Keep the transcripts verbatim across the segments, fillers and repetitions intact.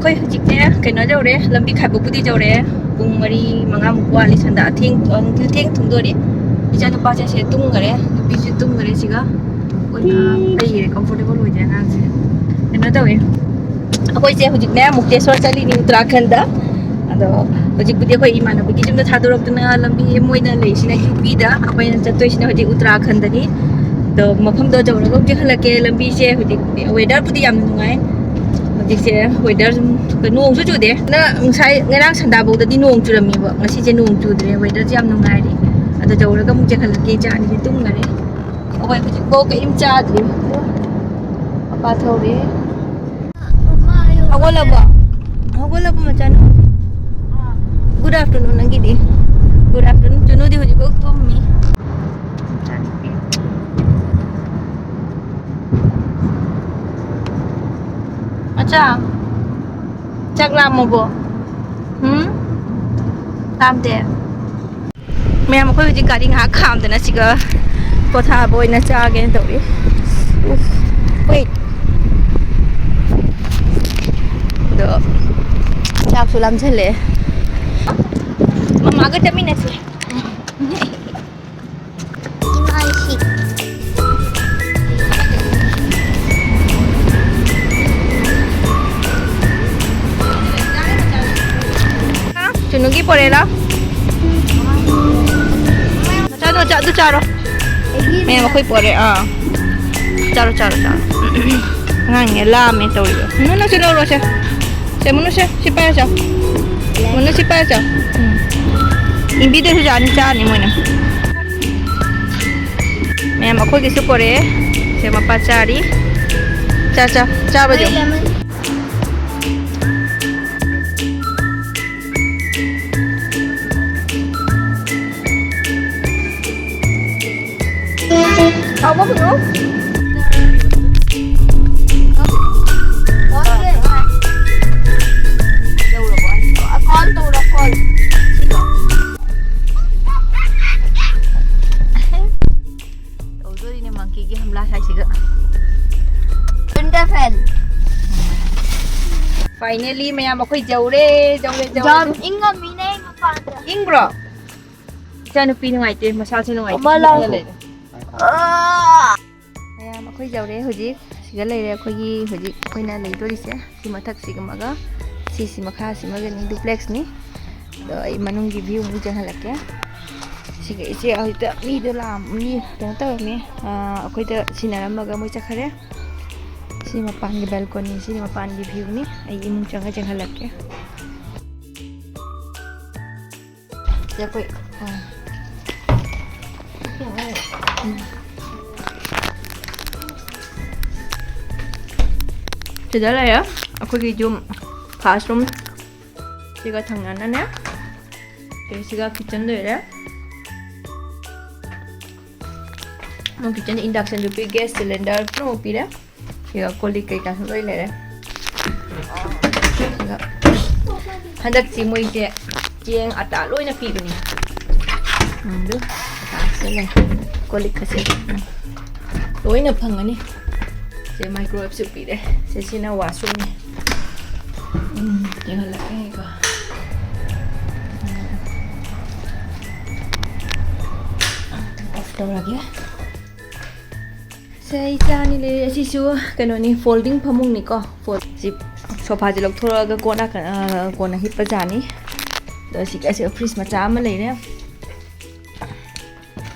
ꯑꯩꯈꯣꯏ ꯍꯧꯖꯤꯛꯁꯦ ꯀꯩꯅꯣ ꯌꯧꯔꯦ, ꯂꯝꯕꯤ ꯈꯥꯏꯕꯣꯛꯄꯨꯗꯤ ꯌꯧꯔꯦ꯫ ꯄꯨꯡ ꯃꯔꯤ ꯃꯉꯥꯃꯨꯛ ꯋꯥꯠꯂꯤ꯫ ꯁꯟꯗꯥ ꯊꯦꯡ, ꯑ, ꯅꯨꯡꯊꯤꯜ ꯊꯦꯡ ꯊꯨꯡꯗꯣꯔꯤ꯫ ꯏꯆꯥꯅꯨꯄꯥꯁꯦ ꯁꯤꯗ ꯇꯨꯝꯈꯔꯦ, ꯅꯨꯄꯤꯁꯨ ꯇꯨꯝꯈꯔꯦ꯫ ꯁꯤꯒ ꯑꯩꯈꯣꯏꯅ ꯂꯩꯔꯦ, ꯀꯝꯐꯣꯔꯇꯦꯕꯜ ꯑꯣꯏꯗꯦ ꯑꯉꯥꯡꯁꯦ꯫ ꯀꯩꯅꯣ ꯇꯧꯋꯦ, ꯑꯩꯈꯣꯏꯁꯦ ꯍꯧꯖꯤꯛꯅꯦ ꯃꯨꯛꯇꯦꯁꯣꯔ ꯆꯠꯂꯤꯅꯤ, ꯎꯇꯔꯥꯈꯟꯗ꯫ ꯑꯗꯣ ꯍꯧꯖꯤꯛꯄꯨꯗꯤ ꯑꯩꯈꯣꯏ ꯏꯃꯥꯟꯅꯕꯒꯤ ꯌꯨꯝꯗ ꯊꯥꯗꯣꯔꯛꯇꯨꯅ ꯂꯝꯕꯤ ꯃꯣꯏꯅ ꯂꯩꯁꯤꯅ ꯌꯨ ꯄꯤꯗ, ꯑꯩꯈꯣꯏꯅ ꯆꯠꯇꯣꯏꯁꯤꯅ ꯍꯧꯖꯤꯛ ꯎꯇꯔꯥꯈꯟꯗꯅꯤ꯫ ꯑꯗꯣ ꯃꯐꯝꯗꯣ ꯌꯧꯔꯒ ꯑꯃꯨꯛ ꯆꯦꯛꯍꯜꯂꯛꯀꯦ꯫ ꯂꯝꯕꯤꯁꯦ ꯍꯧꯖꯤꯛ ꯋꯦꯗꯔꯕꯨꯗꯤ ꯌꯥꯝꯅ ꯅꯨꯡꯉꯥꯏ꯫ ꯍꯧꯖꯤꯛꯁꯦ ꯋꯦꯗꯔ ꯁꯨꯝ ꯅꯣꯡꯁꯨ ꯆꯨꯗꯦ꯫ ꯅ-, ꯉꯁꯥꯏ ꯉꯔꯥꯡ ꯁꯟꯗꯥꯐꯧꯗꯗꯤ ꯅꯣꯡ ꯆꯨꯔꯝꯃꯦꯕ, ꯉꯁꯤꯁꯦ ꯅꯣꯡ ꯆꯨꯗ꯭ꯔꯦ, ꯋꯦꯗꯔꯁꯦ ꯌꯥꯝ ꯅꯨꯡꯉꯥꯏꯔꯤ꯫ ꯑꯗꯣ ꯌꯧꯔꯒ ꯑꯃꯨꯛ ꯆꯦꯛꯍꯜꯂꯛꯀꯦ꯫ ꯏꯆꯥ ꯑꯅꯤꯁꯦ ꯇꯨꯝꯈꯔꯦ꯫ ꯑꯩꯈꯣꯏ ꯍꯧꯖꯤꯛꯐꯥꯎ ꯀꯔꯤꯝ ꯆꯥꯗ꯭ꯔꯤ꯫ ꯃꯄꯥ ꯊꯧꯔꯦ꯫ ꯍꯧꯒꯠꯂꯕꯣ? ꯍꯧꯒꯠꯂꯕꯣ ꯃꯆꯥꯅꯨ? Good afternoon ꯅꯪꯒꯤꯗꯤ꯫ Good afternoon꯫ ꯆꯨꯅꯨꯗꯤ ꯍꯧꯖꯤꯛꯐꯥꯎ ꯇꯨꯝꯃꯤ꯫ ꯃꯆꯥ, ꯆꯥꯛ ꯂꯥꯝꯃꯕꯣ? ꯍꯨꯝ? ꯂꯥꯝꯗꯦ? ꯃꯌꯥꯝ, ꯑꯩꯈꯣꯏ ꯍꯧꯖꯤꯛ ꯒꯥꯔꯤ ꯉꯥꯏꯍꯥꯛ ꯈꯥꯝꯗꯅ ꯁꯤꯒ ꯄꯣꯊꯥꯕ ꯑꯣꯏꯅ ꯆꯥꯒꯦꯅ ꯇꯧꯔꯤ꯫ Wait꯫ ꯑꯗꯣ ꯆꯥꯛꯁꯨ ꯂꯥꯝꯁꯤꯜꯂꯛꯑꯦ꯫ ꯃꯃꯥꯒ ꯆꯠꯃꯤꯟꯅꯁꯦ꯫ ꯆꯨꯅꯨꯒꯤ ꯄꯣꯔꯦ ꯂꯥꯎ꯫ ꯃꯆꯥꯗꯣ ꯆꯥ-, ꯑꯗꯨ ꯆꯥꯔꯣ꯫ ꯃꯌꯥꯝ ꯑꯩꯈꯣꯏ ꯄꯣꯔꯦ꯫ ꯑꯥ꯫ ꯆꯥꯔꯣ, ꯆꯥꯔꯣ, ꯆꯥꯔꯣ꯫ ꯑꯉꯥꯡꯅꯦ ꯂꯥꯝꯃꯦ ꯇꯧꯔꯤꯕ꯫ ꯃꯨꯅꯨ ꯅꯪꯁꯨ ꯂꯧꯔꯣ ꯁꯦ꯫ ꯁꯦ ꯃꯨꯅꯨ ꯁꯦ, ꯁꯤ ꯄꯥꯏꯔꯣ ꯆꯥꯎ꯫ ꯃꯨꯅꯨ ꯁꯤ ꯄꯥꯏꯔꯣ ꯆꯥꯎ꯫ ꯎꯝ꯫ ꯏꯝꯕꯤꯗꯁꯨ ꯆꯥꯅꯤ, ꯆꯥꯅꯤ ꯃꯣꯏꯅ꯫ ꯃꯌꯥꯝ ꯑꯩꯈꯣꯏꯒꯤꯁꯨ ꯄꯣꯔꯛꯑꯦ꯫ ꯁꯦ ꯃꯄꯥ ꯆꯥꯔꯤ꯫ ꯆꯥ, ꯆꯥ, ꯆꯥꯕ ꯆꯥꯎ꯫ ꯍꯥꯎꯕ ꯍꯨꯅꯨ꯫ ꯀꯣꯜ ꯇꯧꯔꯣ, ꯀꯣꯜ꯫ ꯇꯧꯗꯣꯔꯤꯅꯦ ꯃꯪꯀꯤꯒꯤ ꯍꯝꯂꯥ ꯍꯥꯏꯁꯤꯒ꯫ ꯇꯨꯟꯗ ꯐꯦꯟ꯫ Finally, ꯃꯌꯥꯝ, ꯑꯩꯈꯣꯏ ꯌꯧꯔꯦ, ꯌꯧꯔꯦ, ꯌꯧꯔꯦ꯫ ꯌꯥꯝ ꯏꯪꯉꯝꯃꯤꯅꯦ ꯃꯄꯥꯟꯗ꯫ ꯏꯪꯕ꯭ꯔꯣ? ꯏꯆꯥꯅꯨꯄꯤ ꯅꯨꯡꯉꯥꯏꯇꯦ, ꯃꯁꯥꯁꯨ ꯅꯨꯡꯉꯥꯏꯇꯦ, ꯑꯃ ꯂꯥꯎ꯫ ꯍꯤꯞꯄꯒ ꯂꯩꯔꯦ꯫ ꯑꯥ! ꯃꯌꯥꯝ, ꯑꯩꯈꯣꯏ ꯌꯧꯔꯦ ꯍꯧꯖꯤꯛ꯫ ꯁꯤꯗ ꯂꯩꯔꯦ ꯑꯩꯈꯣꯏꯒꯤ ꯍꯧꯖꯤꯛ ꯑꯩꯈꯣꯏꯅ ꯂꯩꯗꯣꯔꯤꯁꯦ꯫ ꯁꯤ ꯃꯊꯛꯁꯤꯒꯃꯒ, ꯁꯤꯁꯤ ꯃꯈꯥꯁꯤꯃꯒꯅꯤ, duplex ꯅꯤ꯫ ꯑꯗꯣ ꯑꯩ ꯃꯅꯨꯡꯒꯤ view ꯑꯃꯨꯛ ꯌꯦꯡꯍꯜꯂꯛꯀꯦ꯫ ꯁꯤꯒ ꯏꯆꯦ ꯍꯧꯖꯤꯛꯇ ꯃꯤꯗꯣ ꯂꯥꯛꯑꯝ-, ꯃꯤ ꯀꯩꯅꯣ ꯇꯧꯔꯝꯃꯤ꯫ ꯑꯥ, ꯑꯩꯈꯣꯏꯗ ꯁꯤꯟꯅꯔꯝꯃꯒ ꯃꯣꯏ ꯆꯠꯈ꯭ꯔꯦ꯫ ꯁꯤ ꯃꯄꯥꯟꯒꯤ balcony, ꯁꯤꯅꯤ ꯃꯄꯥꯟꯒꯤ view ꯅꯤ꯫ ꯑꯩ ꯏꯃꯨꯡ ꯆꯪꯉ ꯌꯦꯡꯍꯜꯂꯛꯀꯦ꯫ ꯁꯤꯗ ꯑꯩꯈꯣꯏ, ꯑꯥ꯫ ꯁꯤꯗ ꯂꯩꯔꯦ ꯑꯩꯈꯣꯏꯒꯤ ꯌꯨꯝ first room꯫ ꯁꯤꯒ ꯊꯪꯅꯅꯅꯦ꯫ ꯁꯤꯒ kitchen ꯂꯩꯔꯦ꯫ ꯃꯣꯏ kitchen induction ꯁꯨ ꯄꯤ, gas cylinder ꯄꯨꯝꯅꯃꯛ ꯄꯤꯔꯦ꯫ ꯁꯤꯒ ꯀꯣꯜ ꯂꯤꯛ ꯀꯩꯀꯥꯁꯨ ꯂꯣꯏ ꯂꯩꯔꯦ꯫ ꯑꯗꯨꯒ ꯍꯟꯗꯛꯁꯤ ꯃꯣꯏꯁꯦ ꯆꯦꯡ ꯑꯇꯥ ꯂꯣꯏꯅ ꯄꯤꯕꯅꯤ꯫ ꯎꯝ, ꯑꯗꯨ ꯑꯇꯥꯁꯤꯗ ꯂꯩ꯫ ꯀꯣꯜ ꯂꯤꯛꯀꯁꯦ, ꯎꯝ, ꯂꯣꯏꯅ ꯐꯪꯒꯅꯤ꯫ ꯁꯦ microwave ꯁꯨ ꯄꯤꯔꯦ꯫ ꯁꯦ ꯁꯤꯅ washroom ꯅꯤ꯫ ꯎꯝ, ꯌꯦꯡꯍꯜꯂꯛꯀꯦ ꯑꯩꯀꯣ꯫ Off ꯇꯧꯔꯒꯦ꯫ ꯁꯦ, ꯏꯆꯥ ꯑꯅꯤ ꯂꯩꯔꯦ꯫ ꯑꯁꯤꯁꯨ ꯀꯩꯅꯣꯅꯤ, folding ꯐꯃꯨꯡꯅꯤꯀꯣ꯫ Fold-, ꯁꯤ sofa ꯁꯦ ꯂꯧꯊꯣꯔꯛꯑꯒ ꯀꯣꯟꯅ, ꯑ, ꯀꯣꯟꯅ ꯍꯤꯞꯄ ꯖꯥꯠꯅꯤ꯫ ꯑꯗꯣ ꯁꯤꯒ, ꯑꯁꯤꯒ fridge ꯃꯆꯥ ꯑꯃ ꯂꯩꯔꯦ꯫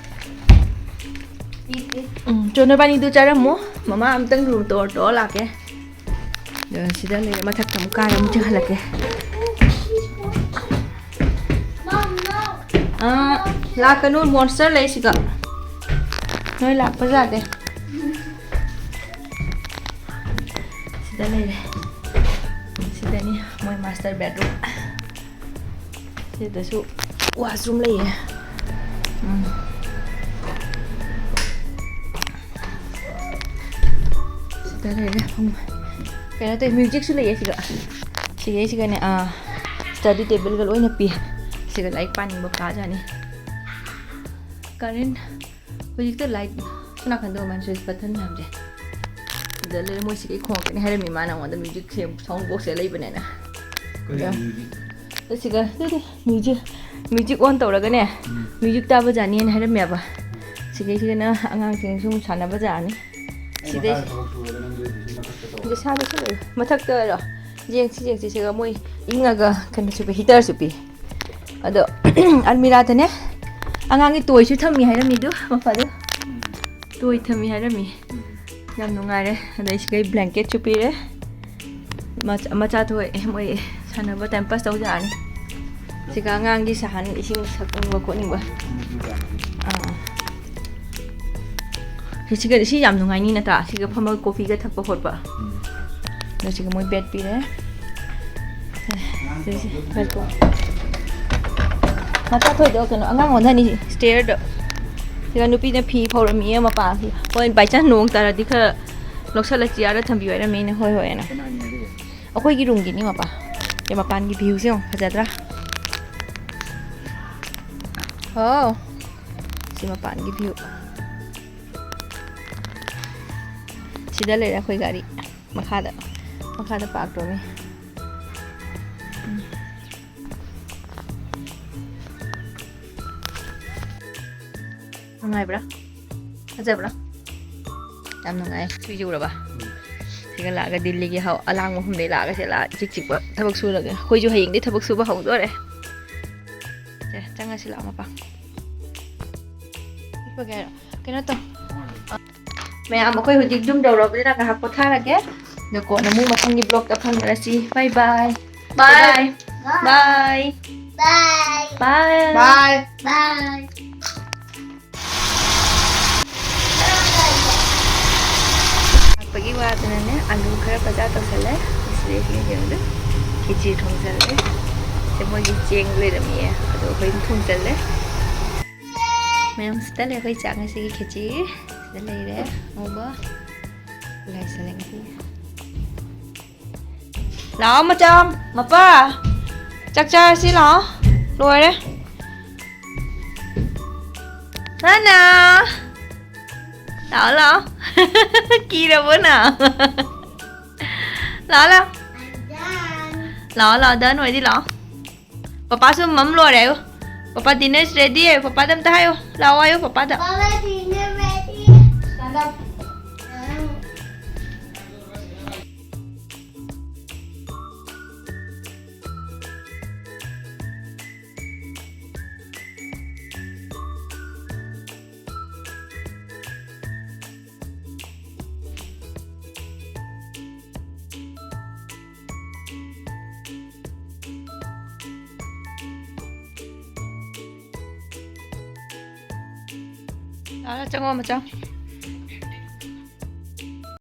ꯎꯝ, ꯆꯣ, ꯅꯕꯥꯅꯤꯗꯨ ꯆꯥꯔꯝꯃꯣ꯫ ꯃꯃꯥ ꯑꯝꯇꯪ room tour ꯇꯧꯔ ꯂꯥꯛꯀꯦ꯫ ꯑꯗꯣ ꯁꯤꯗ ꯂꯩꯔꯦ, ꯃꯊꯛꯇ ꯑꯃꯨꯛ ꯀꯥꯔ ꯑꯃꯨꯛ ꯆꯦꯟꯍꯜꯂꯛꯀꯦ꯫ ꯑꯥ, ꯂꯥꯛꯀꯅꯨ, monster ꯂꯩ ꯁꯤꯗ꯫ ꯅꯣꯏ ꯂꯥꯛꯄ ꯌꯥꯗꯦ꯫ ꯁꯤꯗ ꯂꯩꯔꯦ꯫ ꯁꯤꯗꯅꯤ ꯃꯣꯏ master bedroom꯫ ꯁꯤꯗꯁꯨ washroom ꯂꯩꯌꯦ꯫ ꯎꯝ꯫ ꯁꯤꯗ ꯂꯩꯔꯦ꯫ ꯎꯝ꯫ ꯀꯩꯅꯣ ꯇꯧꯋꯦ, music ꯁꯨ ꯂꯩꯌꯦ ꯁꯤꯒ꯫ ꯁꯤꯒꯩꯁꯤꯒꯅꯦ, ꯑꯥ, study table ꯒ ꯂꯣꯏꯅ ꯄꯤ꯫ ꯁꯤꯒ ꯂꯥꯏꯔꯤꯛ ꯄꯥꯅꯤꯡꯕ ꯀꯥꯖꯥꯠꯅꯤ꯫ Current ꯍꯧꯖꯤꯛꯇ light ꯁꯣꯝ ꯅꯥꯀꯟꯗ ꯑꯣꯏꯔꯃꯥꯜꯂꯦ, switch button ꯃꯌꯥꯝꯁꯦ꯫ ꯁꯤꯗ ꯂꯩꯔꯦ, ꯃꯣꯏ ꯁꯤꯗꯩ ꯈꯣꯡꯉꯛꯀꯅꯤ ꯍꯥꯏꯔꯝꯃꯤ ꯃꯥꯅ ꯑꯩꯉꯣꯟꯗ, ꯃ꯭ꯌꯨꯖꯤꯛꯁꯦ, ꯁꯥꯎꯟ ꯕꯣꯛꯁꯁꯦ ꯂꯩꯕꯅꯦꯅ꯫ ꯀꯔꯤ ꯌꯥ꯫ ꯃ꯭ꯌꯨꯖꯤꯛ? ꯑꯁꯤꯒ ꯑꯗꯨꯗꯤ ꯃ꯭ꯌꯨꯖꯤꯛ, ꯃ꯭ꯌꯨꯖꯤꯛ ꯑꯣꯟ ꯇꯧꯔꯒꯅꯦ, ꯎꯝ꯫ ꯃ꯭ꯌꯨꯖꯤꯛ ꯇꯥꯕ ꯖꯥꯅꯤꯅ ꯍꯥꯏꯔꯝꯃꯦꯕ꯫ ꯁꯤꯗꯩꯁꯤꯗꯅ ꯑꯉꯥꯡꯁꯤꯡ ꯁꯨꯝ ꯁꯥꯟꯅꯕ ꯖꯥꯅꯤ꯫ ꯑꯩ ꯁꯤꯗꯩ ꯃꯈꯥꯗ ꯊꯕꯛ ꯁꯨꯔꯒ ꯅꯪꯗꯤ ꯑꯗꯨꯗꯤ ꯃꯊꯛꯇ ꯇꯧꯔꯣ꯫ ꯁꯤꯗ ꯁꯥꯕ ꯁꯤꯂꯣꯏ꯫ ꯃꯊꯛꯇ ꯑꯣꯏꯔꯣ? ꯌꯦꯡꯁꯤ, ꯌꯦꯡꯁꯤ, ꯁꯤꯒ ꯃꯣꯏ ꯏꯪꯉꯒ ꯀꯩꯅꯣꯁꯨ ꯄꯤ, ꯍꯤꯇꯔꯁꯨ ꯄꯤ꯫ ꯑꯗꯣ ꯑꯜꯃꯤꯔꯥꯗꯅꯦ ꯑꯉꯥꯡꯒꯤ ꯇꯣꯏꯁꯨ ꯊꯝꯃꯤ ꯍꯥꯏꯔꯝꯃꯤꯗꯨ, ꯃꯄꯥꯗꯣ꯫ ꯎꯝ꯫ ꯇꯣꯏ ꯊꯝꯃꯤ ꯍꯥꯏꯔꯝꯃꯤ꯫ ꯎꯝ꯫ ꯌꯥꯝ ꯅꯨꯡꯉꯥꯏꯔꯦ꯫ ꯑꯗꯩ ꯁꯤꯒꯩ ꯕ꯭ꯂꯦꯡꯀꯦꯠꯁꯨ ꯄꯤꯔꯦ꯫ ꯃꯆꯥ, ꯃꯆꯥ ꯊꯣꯛꯑꯦ, ꯃꯣꯏ ꯁꯥꯟꯅꯕ, ꯇꯥꯏꯝ ꯄꯥꯁ ꯇꯧ ꯌꯥꯔꯅꯤ꯫ ꯁꯤꯒ ꯑꯉꯥꯡꯒꯤ ꯁꯍꯥꯟ ꯏꯁꯤꯡ ꯊꯛꯅꯤꯡꯕ ꯈꯣꯠꯅꯤꯡꯕ꯫ ꯑꯥ꯫ ꯁꯤ, ꯁꯤꯒ, ꯁꯤ ꯌꯥꯝ ꯅꯨꯡꯉꯥꯏꯅꯤ ꯅꯠꯇ꯭ꯔꯥ? ꯁꯤꯒ ꯐꯝꯃꯒ ꯀꯣꯐꯤꯒ ꯊꯛꯄ ꯈꯣꯠꯄ꯫ ꯎꯝ꯫ ꯑꯗꯣ ꯁꯤꯒ ꯃꯣꯏ ꯕꯦꯠ ꯄꯤꯔꯦ꯫ ꯁꯤꯁꯦ, ꯉꯥꯏꯈꯣ꯫ ꯃꯆꯥ ꯊꯣꯏꯗꯣ ꯀꯩꯅꯣ, ꯑꯉꯥꯡ ꯑꯣꯟꯊꯅꯤ ꯁ꯭ꯇꯦꯌꯔꯗ꯫ ꯁꯤꯒ ꯅꯨꯄꯤꯅ ꯐꯤ ꯐꯧꯔꯝꯃꯤꯌꯦ ꯃꯄꯥꯟ꯫ ꯍꯣꯏ, by chance ꯅꯣꯡ ꯇꯥꯔꯗꯤ ꯈꯔ ꯂꯧꯁꯜꯂ ꯆꯤꯌꯥꯔꯗ ꯊꯝꯕꯤꯌꯨ ꯍꯥꯏꯔꯝꯃꯦ ꯑꯩꯅ, ꯍꯣꯏ, ꯍꯣꯏ ꯍꯥꯏꯅ꯫ ꯀꯅꯥꯒꯤꯅꯣ ꯑꯗꯨꯕꯣ? ꯑꯩꯈꯣꯏꯒꯤ ꯔꯨꯝꯒꯤꯅꯤ ꯃꯄꯥ꯫ ꯁꯦ, ꯃꯄꯥꯟꯒꯤ ꯚ꯭ꯌꯨꯁꯦ ꯌꯦꯡꯉꯣ, ꯐꯖꯗ꯭ꯔꯥ? ꯋꯥꯎ! ꯁꯤ ꯃꯄꯥꯟꯒꯤ ꯚ꯭ꯌꯨ꯫ ꯁꯤꯗ ꯂꯩꯔꯦ ꯑꯩꯈꯣꯏ ꯒꯥꯔꯤ꯫ ꯃꯈꯥꯗ, ꯃꯈꯥꯗ ꯄꯥꯔꯛ ꯇꯧꯔꯝꯃꯤ꯫ ꯎꯝ꯫ ꯅꯨꯡꯉꯥꯏꯕ꯭ꯔꯥ? ꯐꯖꯕ꯭ꯔꯥ? ꯌꯥꯝ ꯅꯨꯡꯉꯥꯏ꯫ ꯁꯤꯁꯦ ꯎꯔꯕ? ꯎꯝ꯫ ꯁꯤꯒ ꯂꯥꯛꯑꯒ ꯗꯤꯜꯂꯤꯒꯤ ꯍꯧ-, ꯑꯂꯥꯡꯕ ꯃꯐꯝꯗꯩ ꯂꯥꯛꯑꯒ ꯁꯤ ꯂꯥꯛꯑ ꯏꯆꯤꯛ ꯆꯤꯛꯄ ꯊꯕꯛ ꯁꯨꯔꯒꯦ꯫ ꯑꯩꯈꯣꯏꯁꯨ ꯍꯌꯦꯡꯗꯩ ꯊꯕꯛ ꯁꯨꯕ ꯍꯧꯗꯣꯔꯦ꯫ ꯁꯦ, ꯆꯪꯉꯁꯤ ꯂꯥꯛꯑꯣ ꯃꯄꯥ꯫ ꯍꯤꯞꯄꯒꯦ ꯍꯥꯏꯔꯣ? ꯀꯩꯅꯣ ꯇꯧ꯫ ꯃꯌꯥꯝ, ꯑꯩꯈꯣꯏ ꯍꯧꯖꯤꯛ ꯌꯨꯝ ꯌꯧꯔꯕꯅꯤꯅ ꯉꯥꯏꯍꯥꯛ ꯄꯣꯊꯥꯔꯒꯦ꯫ ꯑꯗꯣ ꯀꯣꯟꯅ ꯑꯃꯨꯛ ꯃꯊꯪꯒꯤ vlogꯇ ꯐꯪꯅꯔꯁꯤ꯫ Bye bye꯫ Bye. Bye. Bye. Bye. Bye. Bye. ꯂꯥꯛꯄꯒꯤ ꯋꯥꯗꯅꯅꯦ, ꯑꯂꯨ ꯈꯔ ꯕꯖꯥꯔ ꯇꯧꯁꯜꯂꯦ꯫ ꯁꯤꯗꯩꯁꯤꯗ ꯌꯦꯡꯗ ꯈꯦꯆꯤ ꯊꯣꯡꯖꯜꯂꯦ꯫ ꯁꯤ ꯃꯣꯏꯒꯤ ꯆꯦꯡ ꯂꯩꯔꯝꯃꯤꯌꯦ, ꯑꯗꯣ ꯑꯩꯈꯣꯏ ꯊꯣꯡꯖꯜꯂꯦ꯫ ꯃꯌꯥꯝ ꯁꯤꯗ ꯂꯩ ꯑꯩꯈꯣꯏ ꯆꯥꯛ ꯉꯁꯤꯒꯤ ꯈꯦꯆꯤ꯫ ꯁꯤꯗ ꯂꯩꯔꯦ ꯉꯧꯕ꯫ ꯂꯥꯏꯁꯜꯂꯦ ꯉꯁꯤꯒꯤ꯫ ꯂꯥꯛꯑꯣ ꯃꯆꯥ, ꯃꯄꯥ꯫ ꯆꯥꯛ ꯆꯥꯔꯁꯤ ꯂꯥꯛꯑꯣ꯫ ꯂꯣꯏꯔꯦ꯫ ꯅꯥꯅꯥ꯫ ꯂꯥꯛꯑꯣ, ꯂꯥꯛꯑꯣ꯫ ꯀꯤꯔꯕꯣ ꯅꯪ? ꯂꯥꯛꯑꯣ, ꯂꯥꯛꯑꯣ꯫ ꯂꯥꯛꯑꯣ, ꯂꯥꯛꯑꯣ, done ꯑꯣꯏꯗꯤ ꯂꯥꯛꯑꯣ꯫ ꯄꯄꯥꯁꯨ ꯃꯝ ꯂꯣꯏꯔꯦ ꯍꯥꯏꯌꯨ꯫ ꯄꯄꯥ, dinner is ready ꯍꯥꯏꯌꯨ꯫ ꯄꯄꯥꯗ ꯑꯝꯇ ꯍꯥꯏꯌꯨ꯫ ꯂꯥꯛꯑꯣ ꯍꯥꯏꯌꯨ ꯄꯄꯥꯗ꯫ Papa, dinner ready. Stand up. ꯂꯥꯛꯑꯣ, ꯆꯪꯉꯣ, ꯃꯆꯥ꯫